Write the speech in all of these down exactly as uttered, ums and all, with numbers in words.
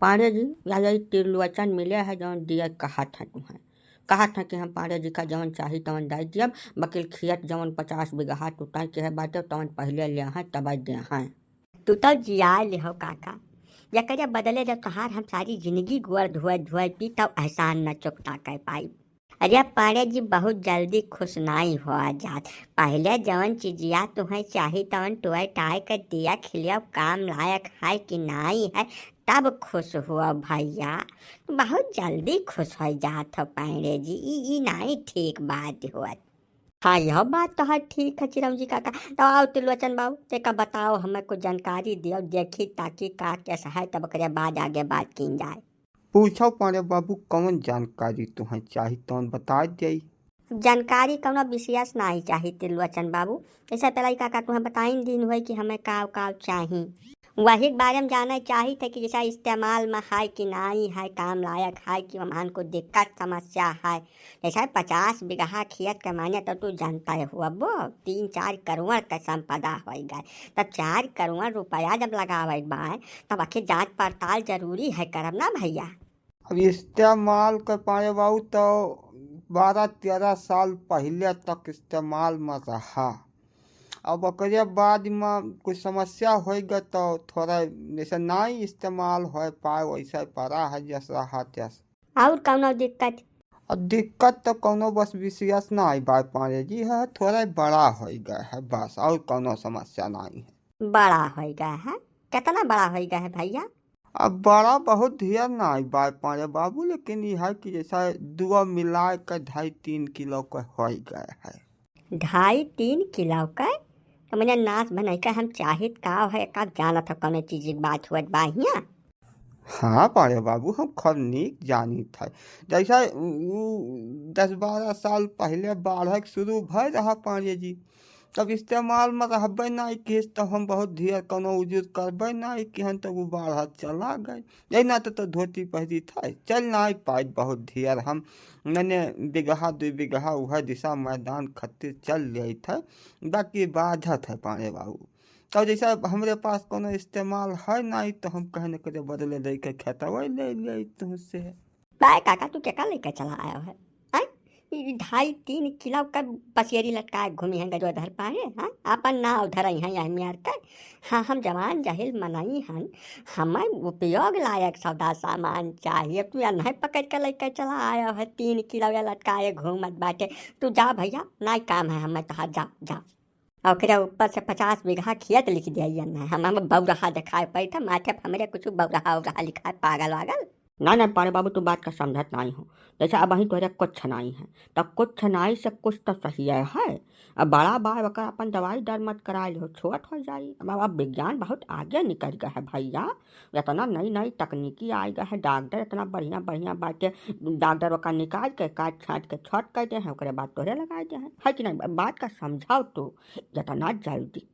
पांड़े जी, या यही त्रिलोचन मिले है, जौन दिया कहत है तुम्हें। कहत है कि हम पांड़े जी का जौन चाही तौन दाई दियब, बकिल खियत जौन पचास बिगहा टूटाई के है बाटे, तौन पहिले ले हैं, तब दे हैं। तू तो जिया ले हो काका, एकरे बदले जब तोहार हम सारी जिंदगी गोड़ धोए धोए पी, तब एहसान न चुकता कर पाई। अरे पांड़े जी, बहुत जल्दी खुश नाई हुआ जात। पहिले जवन चीजिया तुहें चाही तवन टोए टाए के दिया खिलिया, काम लायक है कि नाई है, तब खुश हुआ भैया। बहुत जल्दी खुश हो जात हो पांड़े जी, ई, ई नाई ठीक बात हुआ। हाँ, यह बात तो है, ठीक है चिरौंजी काका। तो आओ त्रिलोचन बाबू, तेका बताओ, हमें कुछ जानकारी दियो, देखी ताकि का कैसा है, तब ओकरे बाद आगे बात की जाए। पूछो पांड़े बाबू, कौन जानकारी तुहें चाही, तौन बता जाई। जानकारी कौनो विशेष नाई चाही त्रिलोचन बाबू, जैसे पहले काका तुहें बताइन दिन हुए कि हमें काव काव चाही, वही के बारे में जाने चाही थे कि जैसा इस्तेमाल में है कि नाई है, काम लायक है कि हमहन को दिक्कत समस्या है। जैसे पचास बिगहा खेत के माने तो तू जानता है हुआ वो तीन चार करोड़ का संपदा होई गए, तब चार करोड़ रुपया जब लगावे के बा, तब आखिर जांच पड़ताल जरूरी है करब ना भैया। अब इस्तेमाल कर पांड़े बाबू तो बारह तेरह साल पहिले तक इस्तेमाल में रहा। अब ओकरे बाद में कुछ समस्या होई गए तो थोड़ा जैसे नाई इस्तेमाल हो पाए, वैसे पड़ा है जस रहा तस। और कौनो दिक्कत? अब दिक्कत तो कौनो बस विशेष नाई बा पांड़े जी, है थोड़ा बड़ा होई गए है बस, और कौनो समस्या नाई है। बड़ा होई गए है? कितना बड़ा होई गए है भैया? अब बड़ा बहुत ढेर नाई बा पांड़े बाबू, लेकिन ये है कि जैसा दुआ मिला के ढाई तीन किलो के होई गए है। ढाई तीन किलो के? तो मैंने नाश बनाई के हम चाहित का है, का जानत हो कौनो चीज की बात हुआ बा हियां? हाँ पांड़े बाबू, हम खर नीक जानित है। जैसा उ, उ, दस बारह साल पहिले बाढ़ शुरू भय रहा पांड़े जी, तब इस्तेमाल में रहबे नाई किस, तब हम बहुत ढेर कौनो उजुर करबे नाई किहन, तब वो बाढ़ चला गए। यही ना तो, तो धोती पहिरी था, चल नाई पाए बहुत ढेर हम, मैंने बिगहा दुई बिगहा उहे दिशा मैदान खातिर चल जाइत है, बाकी बाझत है पांड़े बाबू। तब जैसा अब हमरे पास कौनो इस्तेमाल है नाई, तो हम कहने के बदले लेके खेतवा ले ले तुझसे। बाय काका, तू केका लेके चला आयो है? आय? ई ढाई तीन किलो का पसेरी लटकाए घूमी हैं गजोधर पाए, हाँ? आपन नाव धरई हैं यह मियार के। हाँ, हम जवान जाहिल मनई हन, हमें उपयोग लायक सौदा सामान चाहिए। तू या नहीं पकड़ के लेके चला आयो है, तीन किलो या लटकाए घूमत बाटे। तू जा भैया, नाई काम है हमें तोहार, जा, जा। ओकरे ऊपर से पचास बिगहा खेत लिख दिया ये ना, हम, हम बौरहा देखाए पड़ी था, माथे पे हमरे कुछ बौरहा उरहा लिखा है, पागल वागल। ना, ना, पांड़े बाबू, तू बात का समझत नाई हो। जैसे अब अहीं तोहरे कुछ नाई है, तब कुछ नाई से कुछ तो सही है। अब बड़ा बाय ओकर अपन दवाई दर मत कराए लिहो, छोट हो जाई। अब, अब विज्ञान बहुत आगे निकल गया है भैया, इतना नई नई तकनीकी आ गया है, डॉक्टर इतना बढ़िया बढ़िया बाटे, डॉक्टर ओकर निकाल के काट छाट के छोट कर दे हैं, ओकरे बाद तोहरे लगा दे हैं, है कि नहीं? बात का समझाओ तू, इतना जल्दी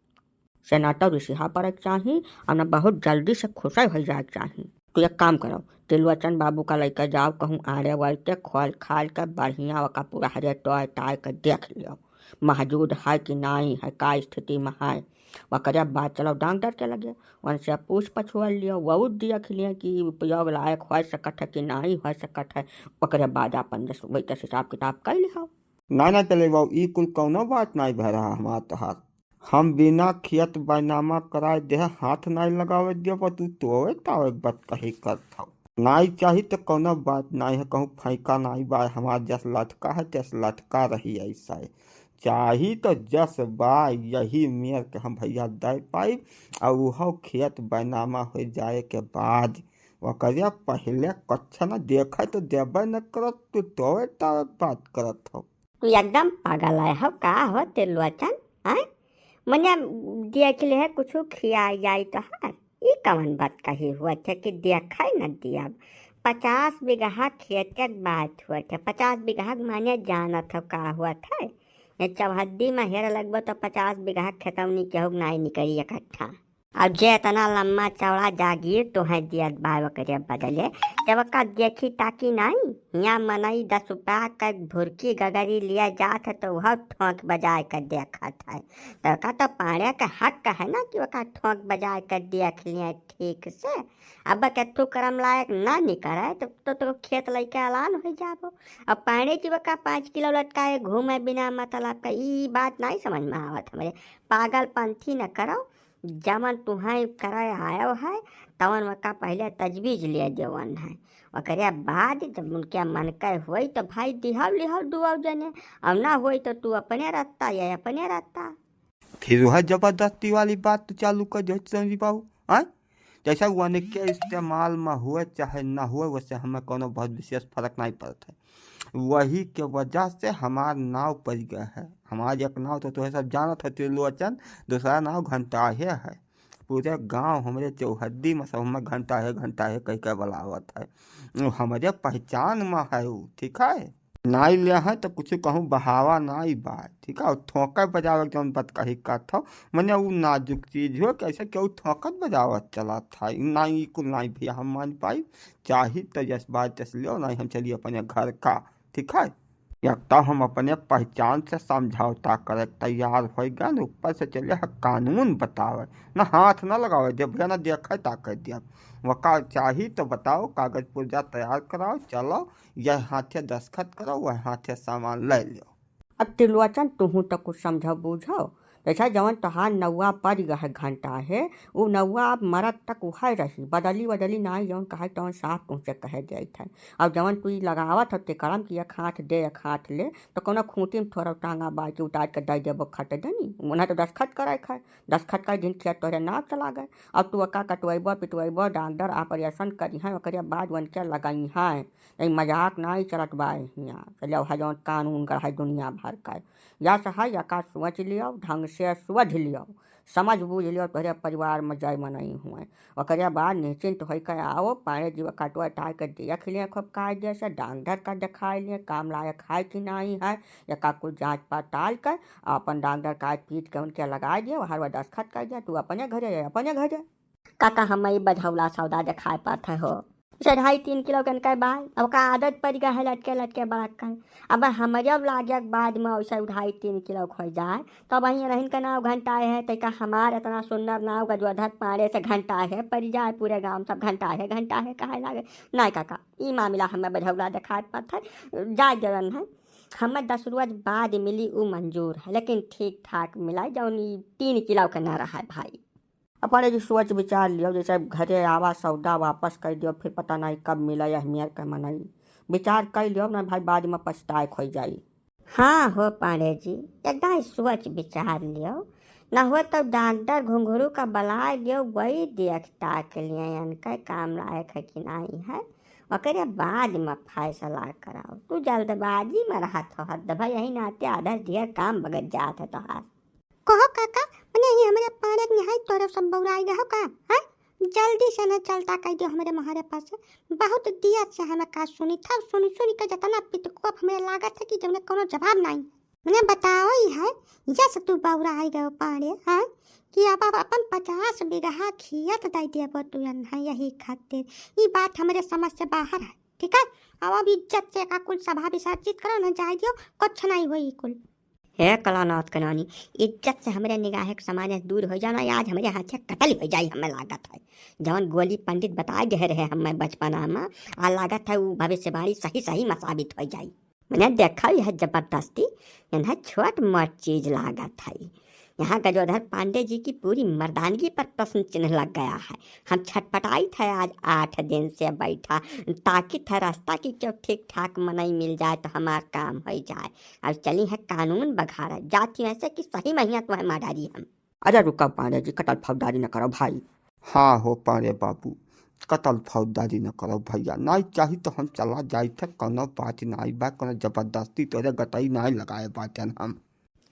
से ना तो रिसिहा पड़े के चाही और ना बहुत जल्दी से खुश हो जाए के चाही। तो एक काम करो, त्रिलोचन बाबू का लेके जाओ कहूँ आड़े वाल के, खोल खाल के बढ़िया ओका पूरा हरे टोय टाय के देख लियो, मौजूद है कि नाई है, का स्थिति में है। ओकरे बाद चलो डॉक्टर के लगे, उनसे पूछ पछुआ लियो, वो देख लियो कि उपयोग लायक हो सकत है कि नाई हो सकत है। ओकरे बाद अपन जस वही तस हिसाब किताब कर लिहो। ना, ना, चले बाबू, ई कुल कौनो बात नाई भय रहा हमार तोहार। हम बिना खेत बैनामा कराए देह हाथ नाई लगावे दियो, पर तू तोवे तावे बत कही करत हौ। नाई चाही तो कौनो बात नाई है, कहूँ फैका नाई बा, हमार जस लटका है, तस लटका रही ऐसा है। चाही तो जस बा, यही मेर के हम भैया दे पाइब, और उहो खेत बैनामा हो जाए के बाद, ओकरे पहिले कच्छ न देखे तो देबे न करत, तू तोवे तावे बात करत हौ। तू एकदम पागल है हो का हो त्रिलोचन, हैं? मने देख ले है कुछ खिया जाई तो है, ई कवन बात कही हुआ थे कि देखे न दिया? पचास बिगहा खेत के बात हुआ थे, पचास बिगहा के माने जानत हो का हुआ थे? ये चौहद्दी में हेर लगबो तो पचास बिगहा खेतौनी केहू के नाई निकली इकट्ठा। अब जे इतना लम्मा चौड़ा जागीर तोहे दियत बा ओकरे बदले, जब ओका देखी ताकी नाई, हियाँ मनई दस रुपया क भुरकी गगरी लिया जात है तो वह ठोंक बजाए के देखत है। तो ओका तो पाड़े के हक है ना कि ओका ठोंक बजाए के देख लिए ठीक से। अब के तू करम लायक ना निकरे तो, तो, तो खेत लइके अलान हो जाबो। अब पाड़े जी ओका पाँच किलो लटकाए घूमे बिना मतलब का, ई बात नहीं समझ में आवत हमरे। पागलपंथी न करो, जवन तुहें करे आयो है, तवन ओका पहिले तजवीज ले देवन है। ओकरे बाद जब उनके मन के होई तो भाई दिहल लिहल दुआव जने, और ना होई तो तू अपने रत्ता, ये अपने रत्ता। फिर वह जबरदस्ती वाली बात तो चालू कर दे समझी बाबू, आय? जैसा उनके इस्तेमाल में हुए चाहे ना हुए, वैसे हमें कोनो बहुत विशेष फर्क नहीं पड़त है। वही के वजह से हमार नाव पड़ गया है। हमार एक नाव तो तोहे सब जानत है त्रिलोचन, दूसरा नाव घंटाहे है। पूरे गांव हमरे चौहद्दी में सब हमें घंटाहे, घंटाहे कह के बुलावत है। उ हमरे पहचान में है उ, ठीक है? नाई ले है तो कुछ कहूँ बहावा नाई बा, ठीक है? और ठोंका बजावे के जौन बात कही का था, मने उ नाजुक चीज हो, कैसे केहू ठोंकत बजावत चला था। नाई, कुल नाई भैया हम मान पाई, चाही तो यस बात तस लियो, नाई हम चलिए अपने घर का, ठीक है? एक तो हम अपने पहचान से समझौता करे तैयार हो गए, ऊपर से चले ह कानून बतावे, ना हाथ ना लगावे दे भैया, ना देखे ताके दिया। वका चाही तो बताओ, कागज पुर्जा तैयार कराओ, चलो, यह हाथे दस्तखत करो, वह हाथे सामान ले लियो। अब त्रिलोचन, तुहू तो कुछ समझो बूझो। जैसा जवन तोहार नौआ पड़ गए है घंटाहे, उ नौआ अब मरत तक उहे रही, बदली बदली नाई, जवन कहे तवन साफ तुमसे कहे जाइत है। अब जवन तू ई लगावत हो तिकड़म कि एक हाथ दे एक हाथ ले, तो कोनो खूंटी में थोड़ा टांगा बाई के उतार के दे देबो खट देनी, उन्हें तो दस्तखत करे खाए, दस्तखत का दिन खेत तोहरे नाव चला गए। अब तू ओका कटवैबो पिटवैबो, डॉक्टर ऑपरेशन करी है, ओकरे बाद उनके लगाई है। ई मजाक नाई चलत बा हियाँ। चलो, है जौन कानून गढ़ है दुनिया भर का, यस है, यका सोच लियो, ढंग से सोच लियो, समझ बूझ लियो, तोहरे परिवार में जय मनई हुए। ओकरे बाद निश्चिंत होई के आओ, पाड़े जी कटवा टार के देख लिए खूब कायदे से, डॉक्टर का दिखाई लिए, काम लायक है कि नाई है, यका कुल जांच पड़ताल कर, अपन डॉक्टर का पीट के उनके लगाई दियो, हर वह दस्तखत कर दिया, तू अपने घरे, अपने घरे। काका, हम ई बझौला सौदा देखाए पात है हो। उसे ढाई तीन किलो के इनका बाल, अब का आदत पड़ गया है लटके लटके बड़क कर। अब हमरे अब लागे बाद में उसे ढाई तीन किलो खोई जाए, तो अब वहीं रहन का नाव घंटाहे है, तैका हमार इतना सुंदर नाव गजोधर पाड़े से घंटाहे पड़ जाए, पूरे गांव सब घंटाहे, घंटाहे कहे लागे। नहीं काका, ई मामला हमें बझौला देखाए पात है, जाए देवन है। हमें दस रोज बाद मिली, उ मंजूर है, लेकिन ठीक ठाक मिला, जौन ई तीन किलो के ना रहा है भाई। अब पाड़े जी सोच विचार लियो, जैसे घरे आवा सौदा वापस कर दियो, फिर पता नहीं कब मिला यह मेर के मनई। विचार कर लियो ना भाई, बाद में पछताए खोई जाई। हाँ हो पाड़े जी, एकदम सोच विचार लियो, ना हो तो डॉक्टर घुंघरू का बुला लियो, वही देख ताक लिए इनका काम लायक है कि नहीं है, ओकरे बाद में फैसला कराओ। तू जल्दबाजी में रहत हो हद भाई, यही नाते आधा ढेर काम बगत जात है तोहार। कहो काका, मने ही हमरे पाड़े के निहाई तोरे सब बौराई गए हो का? हैं? जल्दी से न चलता कह दियो हमरे मोहरे पास से। बहुत दिया से हमें का सुनी था, सुनी सुनी के जितना पितकोप हमें लागत है कि जौने कोनो जवाब नहीं। मने बताओ ही है, यस तू बौराई गयो पाड़े, हैं? कि अब आप अपन पचास बीघा खेत दे देबो तू है यही खातिर। ई बात हमरे समझ से बाहर है, ठीक है? अब, अब इज्जत से का कुल सभा विसर्जित करो न जाए दियो, कुछ नहीं होई कुल। हे कलानाथ के नानी, इज्जत से हमरे निगाहे के सामने से दूर हो जाओ ना, आज हमरे हाथे कतल हो जाई, हमें लागत है। जवन गोली पंडित बताए गए रहे हमें बचपना में, आ लागत है उ भविष्यवाणी सही सही में साबित हो जाई। मने देखा यह जबरदस्ती, इन्हें छोट मोट चीज लागत है। यहाँ गजोधर पांडे जी की पूरी मर्दानगी पर प्रश्न चिन्ह लग गया है। हम छटपटाइत है आज आठ दिन से बैठा, ताकित है रास्ता कि केहू ठीक ठाक मनई मिल जाए तो हमार काम हो जाए। अब चली है कानून बघारा, जाती ऐसे कि सही महिया तो है मार डारी हम। अरे रुका पांडे जी, कतल फौजदारी न करो भाई। हाँ हो पांडे बाबू, कतल फौजदारी न करो भैया, नाई चाही तो हम चला जाइत है, कोनो बात नाई बा, कोनो जबरदस्ती तोरे गटई नाई लगाए बाटन हम।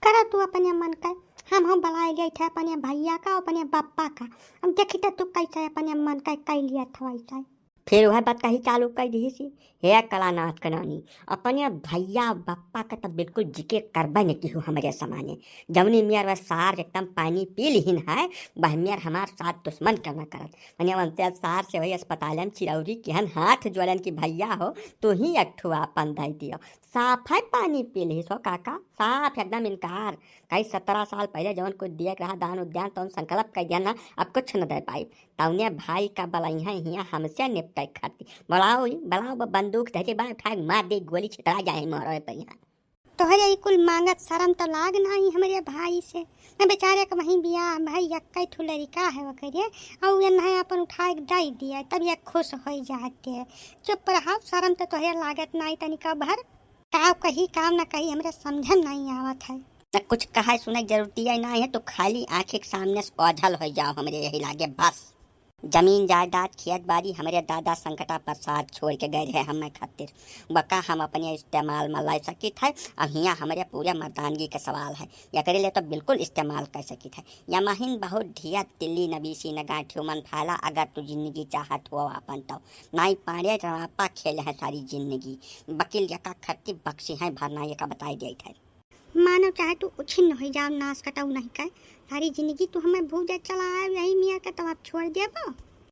करो तू अपने मन का, हम हम बुलाए गए थे अपने भैया का, अपने बप्पा का। हम देखी तो तू कैसे अपने मन का कह लिया था वैसे। फिर वह बात कही चालू कर दिहिसी, "हे कलानाथ के नानी, अपने भैया बप्पा का तो बिल्कुल जिक्र करबे नहीं किहू हमरे समाने। जवनी मेर वह सार एकदम पानी पी लिहिन है, वह मेर हमार साथ दुश्मन के न करत। मने उनसे सार से वही अस्पताल में चिरौरी किहन हाथ जोड़न कि भैया हो, तू ही एक ठो आपन दे दियो।" साफ है पानी पी लिहिस हो काका, साफ एकदम इनकार। कई सत्रह साल पहले जौन कुछ दिए के रहा दान उद्यान, तौन संकल्प कर दिया ना, अब कुछ न दे पाई। तौने भाई का बलैया हियाँ हमसे निपटे खातिर। बुलाओ ही, बुलाओ, ब-, बंदूक धरे बा, उठा के मार दे गोली, छितरा जाए मोहरे पे यहाँ। तोहरे ई कुल मांगत शर्म तो लाग नाही हमरे भाई से। मैं बेचारे के वहीं बियाह भाई, यक्कै ठो लड़िका है ओकरे, और ये नहीं अपन उठा के दे दिया, तब ये खुश हो जाते। चुप रहो, शर्म तो तोहरे लागत नाही तनिका भर। काव कही, काव ना कही, हमरे समझ में नहीं आवत है। न कुछ कहे सुने के जरूरत ही नहीं है, तो खाली आँखी के सामने से ओझल हो जाओ हमरे यही लागे बस। जमीन जायदाद खेत बाड़ी हमरे दादा संकटा प्रसाद छोड़ के गए रहे हमें खातिर, बका हम अपने इस्तेमाल में ला सकित है। अब हियाँ हमरे पूरे मर्दानगी के सवाल है, एकरे लिए तो बिल्कुल इस्तेमाल कर सकित है। या महीन बहुत ढिया तिल्ली नबीसी न गांठियो मन फाला, अगर तू जिंदगी चाहत हो आपन तो। नाई पाड़े रवापा खेल है सारी जिंदगी, वकील यका खत्ती बख्शी है भरना यका बताई देत है। मानो चाहे तू उछिन्न हो जाओ, नाश कटाऊ नहीं कर, सारी जिंदगी तू हमें भूजा चला आए यही मियाँ के, तब आप छोड़ देबो।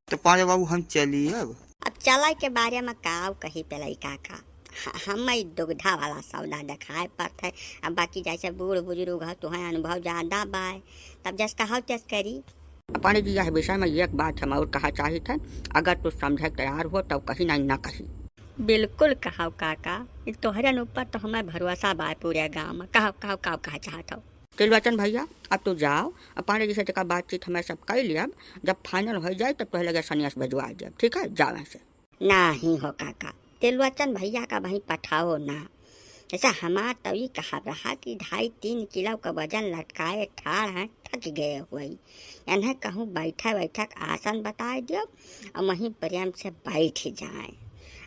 तो पाड़े बाबू हम चली अब। अब चला के बारे में काव कही पेलाई काका, ह-, हम ई दुग्धा वाला सौदा देखाए पड़त है। अब बाकी जैसे बूढ़ बुजुर्ग हो, तुहें अनुभव ज्यादा बाय, तब जस कहाव तस करी। पांडे जी, यह विषय में एक बात हम और कहा चाहित है, अगर तू समझे तैयार हो तो कही, नहीं ना कही। बिल्कुल कहाव काका, ई तोहरन ऊपर तो हमें भरोसा बा पूरे गांव में। कहाव, कहाव, काव कहा चाहत हो? त्रिलोचन भैया, अब तू जाओ, अब पांडे जी से तेका बातचीत हमें सब कर लियब, जब final हो जाए तब तोहे लगे सन्यास भेजवा देब, ठीक है? जाओ यहाँ से। नाही हो काका, त्रिलोचन भैया का वहीं पठाओ ना। जैसे हमार तो ई कहा रहा कि ढाई तीन किलो का वजन लटकाए ठाड़ हैं, थक गए हुए। इन्हें कहूँ बैठे बैठक आसन बताए दियो और वहीं प्रेम से बैठ जाए।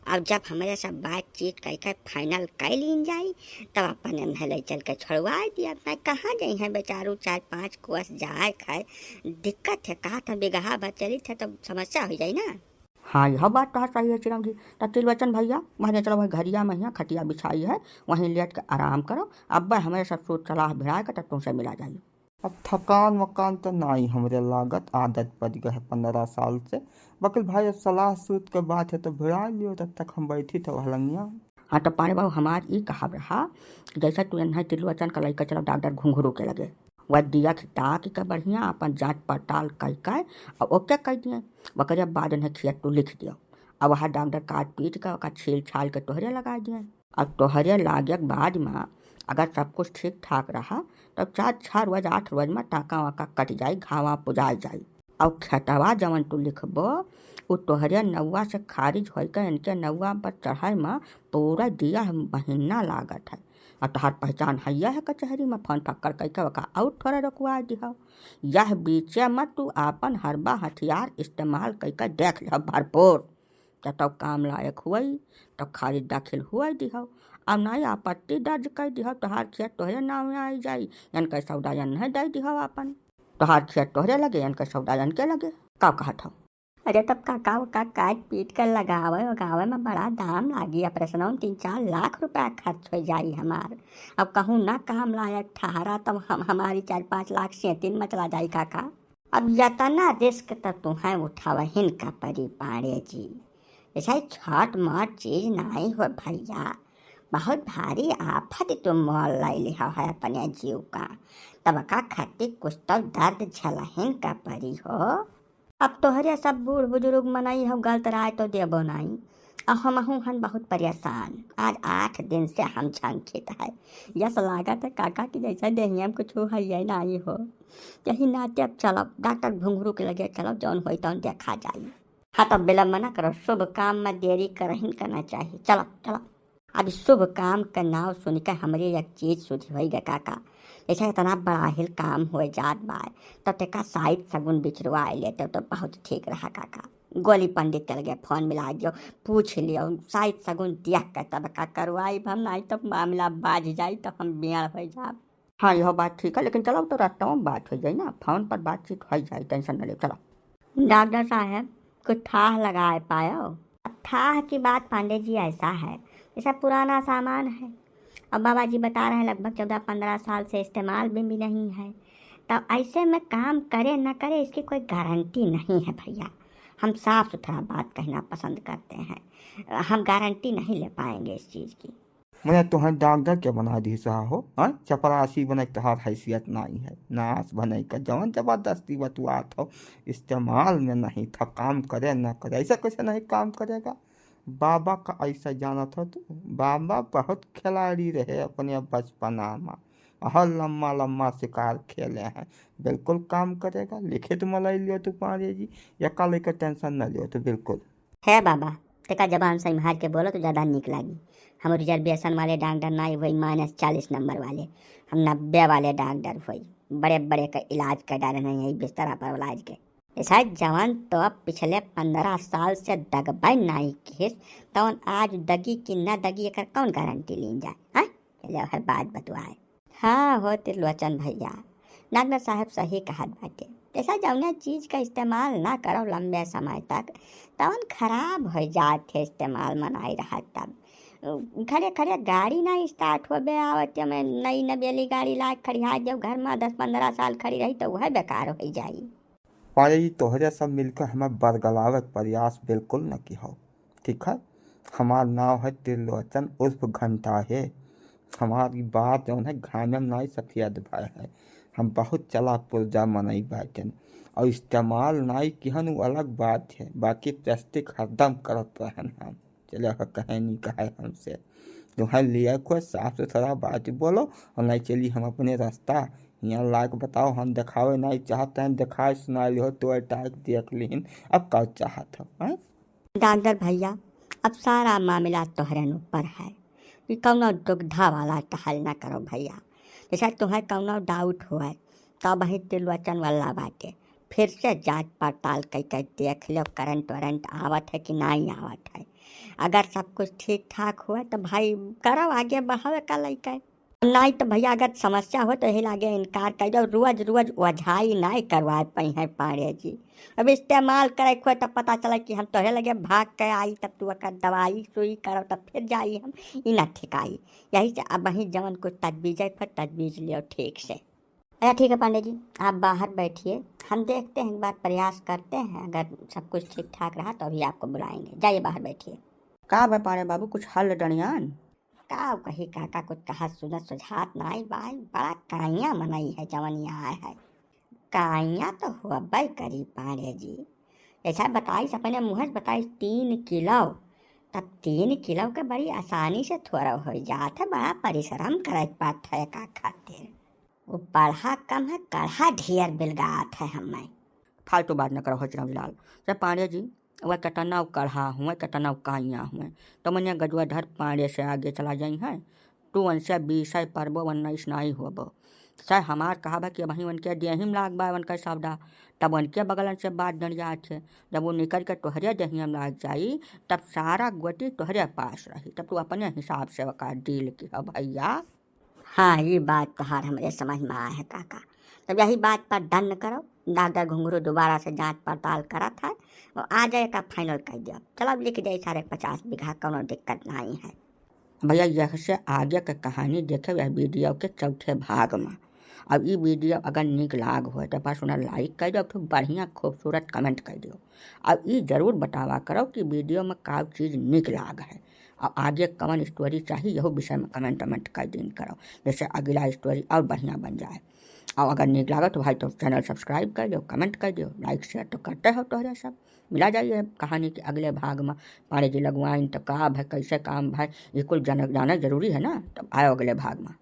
अब जब हमरे सब बातचीत कह के final कर लीन जाई, तब अपन इन्हें ले चल के छोड़वा दिया। अब मैं कहाँ जाई हैं बेचारू, चार पाँच कोस जाए खाए, दिक्कत है। कहा था बिगहा भर चली थे तो समस्या हो जाई ना। हाँ, यह बात तो सही है चिरंगी। तो त्रिलोचन भैया, वहीं चलो, वहीं घरिया में हियाँ खटिया बिछाई है, वहीं लेट के आराम करो। अब हमें सब सोच सलाह भिड़ाए के तब तुमसे मिला जाई। अब थकान वकान तो नाई हमरे लागत, आदत पड़ गए है पन्द्रह साल से। वकील भाई, अब सलाह सूत के बात है तो भिड़ा लियो, तब तक हम बैठी थे वह लंगिया। हाँ, तो पांडे बाबू, हमार ई कहब रहा कि जैसे तू एन्हे त्रिलोचन का लइका चलो डॉक्टर घुंघरू के लगे, वह दिया के ताक के बढ़िया अपन जांच पड़ताल कई के और ओके कई दिए, ओकरे बाद एन्हे खियत तू लिख दियो। अब वह डॉक्टर काट पीट के ओका छील छाल के तोहरे लगा दिए। अब तोहरे लागे के बाद में अगर सब कुछ ठीक ठाक रहा, तब चार छह रोज, आठ रोज में टाका वाका कट जाई, घावा पुजाई जाई। और खेतवा जवन तू लिखबो, उ तोहरे नौवा से खारिज होई के इनके नौवा पर चढ़ाई में पूरा दिया महीना लागत है। और तोहार पहचान है यह कचहरी में फोन फक्कर कई के ओका और थोड़ा रुकवा दिहो। यह बीचे में तू आपन हरबा हथियार इस्तेमाल कई के देख लिहो भरपूर। जब तब काम लायक हुई, तब खारिज दाखिल हुई दिहो। अब नाई आपत्ति दर्ज कर दिहो, तोहार खेत तोहरे नाम में आई जाई, इनके सौदा इन्हें दे दिहो आपन। तोहार खेत तोहरे लगे, इनके सौदा इनके लगे। का कहत हो? अरे तब का, का, का काट पीट कर लगावे, उगावे में बड़ा दाम लागी। ऑपरेशनों में तीन चार लाख रुपया खर्च हो जाई हमार। अब कहूँ ना काम लायक ठहरा, तब हम, हमारी चार पाँच लाख सेंतिन में चला जाई काका। अब यतना रिस्क त तुहें उठावहिन का परी पांड़े जी, ऐसा ही छोट मोट चीज नाई हो भैया, बहुत भारी आफत तुम मोल लै लिहा है अपने जीव का। तब का खातिर कुछ तो दर्द झेलहिन का परी हो। अब तोहरे सब बूढ़ बुजुर्ग मनई हो गलत राय तो देबो नाई। अब हमहू हन बहुत परेशान, आज आठ दिन से हम झंखित है। यस लागत है काका कि जैसे देहिया में कुछ है नाई हो। यही नाते अब चलो डॉक्टर घुंघरू के लगे चलो, जौन होई तौन देखा जाई। हाँ, तब विलम्ब न करो, शुभ काम में देरी करहिन करना चाहिए। चलो, चलो। अब शुभ काम के नाव सुन के हमरे एक चीज सुधि होई गे काका, जैसे इतना बड़ा हिल काम हो जात बा, तो तेका साइत सगुन बिचरवा लेते तो बहुत ठीक रहा काका। गोली पंडित के लगे फोन मिला दियो, पूछ लियो, साइत सगुन देख के तब का करवाई हम, नहीं तो मामला बाज जाई तो हम बियाह हो जाब। हाँ, यह बात ठीक है, लेकिन चलो तो रास्ता में बात हो जाई ना, फोन पर बातचीत हो जाई, टेंशन न ले, चलो। डॉक्टर साहब, कुछ थाह लगाए पायो? थाह की बात पांडे जी ऐसा है, ये सब पुराना सामान है। अब बाबा जी बता रहे हैं लगभग चौदह पन्द्रह साल से इस्तेमाल में भी नहीं है। तो ऐसे में काम करे न करे, इसकी कोई गारंटी नहीं है भैया। हम साफ सुथरा बात कहना पसंद करते हैं, हम गारंटी नहीं ले पाएंगे इस चीज़ की। मने तोहर डॉक्टर के बना दी सा हो, हाँ? चपरासी बने के तोहार हैसियत नहीं है, नाश बने का जवन जबरदस्ती बतुआत हो, इस्तेमाल में नहीं था, काम करे न करे, ऐसा कैसे नहीं काम करेगा? बाबा का ऐसा जानत हो तू? बाबा बहुत खिलाड़ी रहे अपने बचपना में, बहुत लम्मा लम्मा शिकार खेले हैं, बिल्कुल काम करेगा। लिखित में ले लियो तू पांडे जी, एका लेकर टेंशन न लियो तू बिल्कुल। हे बाबा, तेका जबान संभाल के बोलो तो ज़्यादा नीक लागी। हम रिजर्वेशन वाले डॉक्टर नाई होई, माइनस चालीस नंबर वाले, हम नब्बे वाले डॉक्टर होई। बड़े बड़े का इलाज कर डाले नहीं यही बिस्तरा पर इलाज के। ऐसा जवान तो अब पिछले पन्द्रह साल से दगबे नाई किस, तौन आज दगी कि न दगी, एकर कौन गारंटी लीन जाए? हाँ, चलो है बात बतुआए। हाँ हो त्रिलोचन भैया, डॉक्टर साहब सही कहत बाटे। जैसा जौने चीज का इस्तेमाल ना करो लंबे समय तक, तवन खराब हो जात है इस्तेमाल में नाई रहत तब। खड़े खड़े गाड़ी ना स्टार्ट होबे आवत, में नई नवेली गाड़ी ला के खड़िया देव घर में, दस पन्द्रह साल खड़ी रही तो वह बेकार हो जाई। पांडे जी, तोहरे सब मिलकर हमें बरगलावे के प्रयास बिल्कुल न किहो, ठीक है? हमार नाव है त्रिलोचन उर्फ घंटा है। हमारी बात जौन है घामे में नाई सफेद भय है। हम बहुत चला पुर्जा मनई बाटन और इस्तेमाल नाई किहन, वो अलग बात है, बाकी प्लास्टिक हरदम करत रहन हम। चले ओकर कहे नहीं कहे हमसे। तुहें लिया को साफ सुथरा बात बोलो और नहीं चली हम अपने रास्ता। यहाँ लायक बताओ, हम देखावे नहीं चाहते हैं, देखाए सुनाए लिहो तो टाइप देख लिहिन, अब का चाहत हो, हैं? डॉक्टर भैया, अब सारा मामला तोहरे ऊपर है कि कौनो दुविधा वाला टहल ना करो भैया। जैसे तुम्हें कौनो डाउट होए तो वही त्रिलोचन वाला बाटे, फिर से जांच पड़ताल कई के देख लो, करंट वरंट आवत है कि नहीं आवत है। अगर सब कुछ ठीक ठाक हुए तो भाई करो, आगे बढ़ावे का लइके। नहीं तो भैया अगर समस्या हो तो यही लागे इनकार कर दो, रोज रोज ओझाई नहीं करवाए पाई है पांडे जी। अब इस्तेमाल करे खोए तब पता चला कि हम तोहे लगे भाग के आई, तब तू अगर दवाई सुई करो तब फिर जाई हम, ई ना ठिकाई। यही से अब वहीं जवन कुछ तजवीज है, फिर तजवीज लियो ठीक से। अच्छा ठीक है पांडे जी, आप बाहर बैठिए, हम देखते हैं, एक बार प्रयास करते हैं, अगर सब कुछ ठीक ठाक रहा तो अभी आपको बुलाएंगे। जाइए बाहर बैठिए। का बे पांडे बाबू, कुछ हल डंडियान? का कही काका, कुछ कहा सुनत सुझात नाई बाई, बड़ा काइया मनई है जवन यहाँ आए है। काइया तो होबे करी पांडे जी, ऐसा बताइस, अपने मुँह से बताइस, तीन किलो, तब तीन किलो के बड़ी आसानी से थोड़ा हो जात है, बड़ा परिश्रम करे के पड़त है का खातिर। वो पढ़ा कम है, कढ़ा ढेर बिलगात है हमें। फालतू बात न करो हो चिरौरी लाल। जब पांडे जी, वह केतना कढ़ा हुए, केतना काइया हुए, तो मनिया गजुआ धर पांडे से आगे चला जाई है। तू उनसे बीस है परबो, उन्नीस नाई होबो। सर हमार कहा बा कि अबहीं उनके देही में लाग बा, उनका सौदा, तब उनके बगलन से बात डंडियात है। जब वो निकल के तोहरे देहिया में लाग जाई, तब सारा गोटी तोहरे पास रही, तब तू अपने हिसाब से ओका डील किहो भैया। हाँ, ये बात तोहार हमरे समझ में आए है काका। तब यही बात पर डन करो, डॉक्टर घुंघरू दोबारा से जांच पड़ताल करत है, वो आ जाए का फाइनल कर दियो। चलो अब लिख दे सारे पचास बीघा, कौनो दिक्कत नहीं है। भैया यह से आगे का कहानी देखे वह वीडियो के चौथे भाग में। अब ई वीडियो अगर नीक लाग हो तो बस उन्हें लाइक कर दो, फिर बढ़िया खूबसूरत कमेंट कर दो। अब ई जरूर बतावा करो कि वीडियो में का चीज़ नीक लाग है और आगे कवन स्टोरी चाहिए, यहू विषय में कमेंट वमेंट कर दिन करो, जैसे अगला स्टोरी और बढ़िया बन जाए। और अगर नीक लागत हो भाई तो चैनल सब्सक्राइब कर दो, कमेंट कर दो, लाइक शेयर तो करते हो तोहरे सब। मिला जाइए कहानी के अगले भाग में। पांडे जी लगवाइन तो का भाई, कैसे काम भाई, ये कुल जाना, जाना जरूरी है ना। तब आयो अगले भाग में।